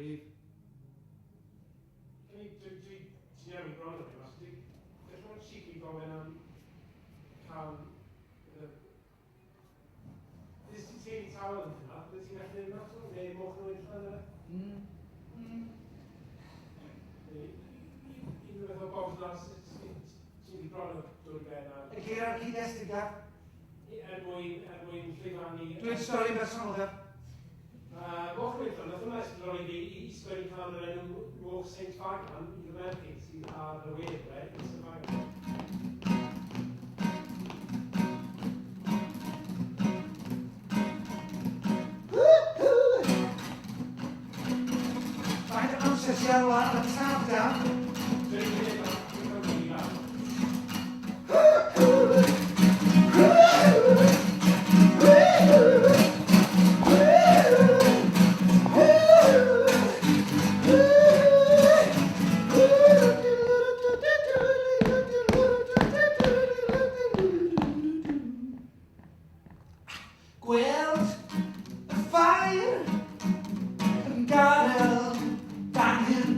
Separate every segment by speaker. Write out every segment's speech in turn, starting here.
Speaker 1: Rhif.
Speaker 2: Dwi, dwi, dwi, ti newydd bron o fi, mas dwi, gallwn fod cheeky gofyn am cael, Nes ti teulu tawel yn hynna, bydde ti'n gallu neud hwnna to? Neu moch yn oed allan yna?
Speaker 1: Mm. Mm.
Speaker 2: Neu unrhyw beth o bobl na ti'n wedi bron o dod i ben ar...
Speaker 1: Y geir a'r cyd-destun, Gav?
Speaker 2: Er mwyn, er mwyn llwyfannu...
Speaker 1: Dwi'n stori bersonol, Gav.
Speaker 2: Moch yn oed nath hwnna ysbrydoli fi i sgwennu cân o'r enw Moch Saint Ffagan i fy merch i sydd ar y we, right? Saint Ffagan.
Speaker 1: Faint o amser ti ar ôl ar y taf, Gav?
Speaker 2: Dwi'n mynd i
Speaker 1: Gweld y ffair yn gadael dan hyn.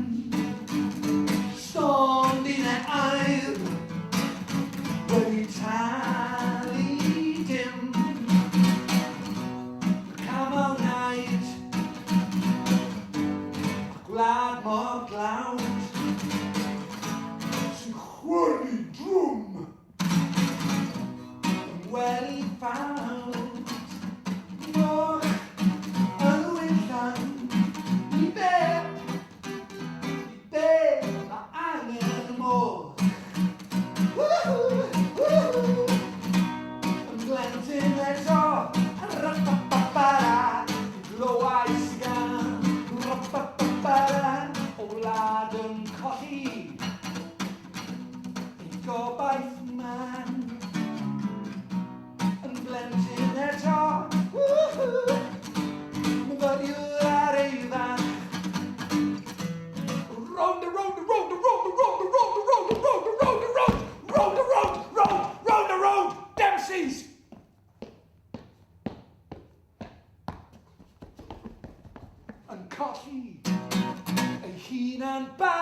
Speaker 1: Stondin e aur wedi talu dim. Y cam a wnaed, a gwlad mor dlawd sy'n chwyrnu drwm. Ymweli ffawd, moch yn wyllan, i be, i be mae angen moch. Woohoo, woohoo, yn blentyn eto, ra-pa-pa-pa-ra, glywais gan, ra-pa-pa-pa-ra, o wlad yn colli. Ei gobaith man yn blentyn eto. Woohoo! Myfyriwr ar ei fan. Rownd a rownd a rownd a rownd a rownd a rownd a rownd a rownd a rownd a rownd rownd a rownd rownd rownd a rownd Dempsey's! Yn colli ei hunan bach.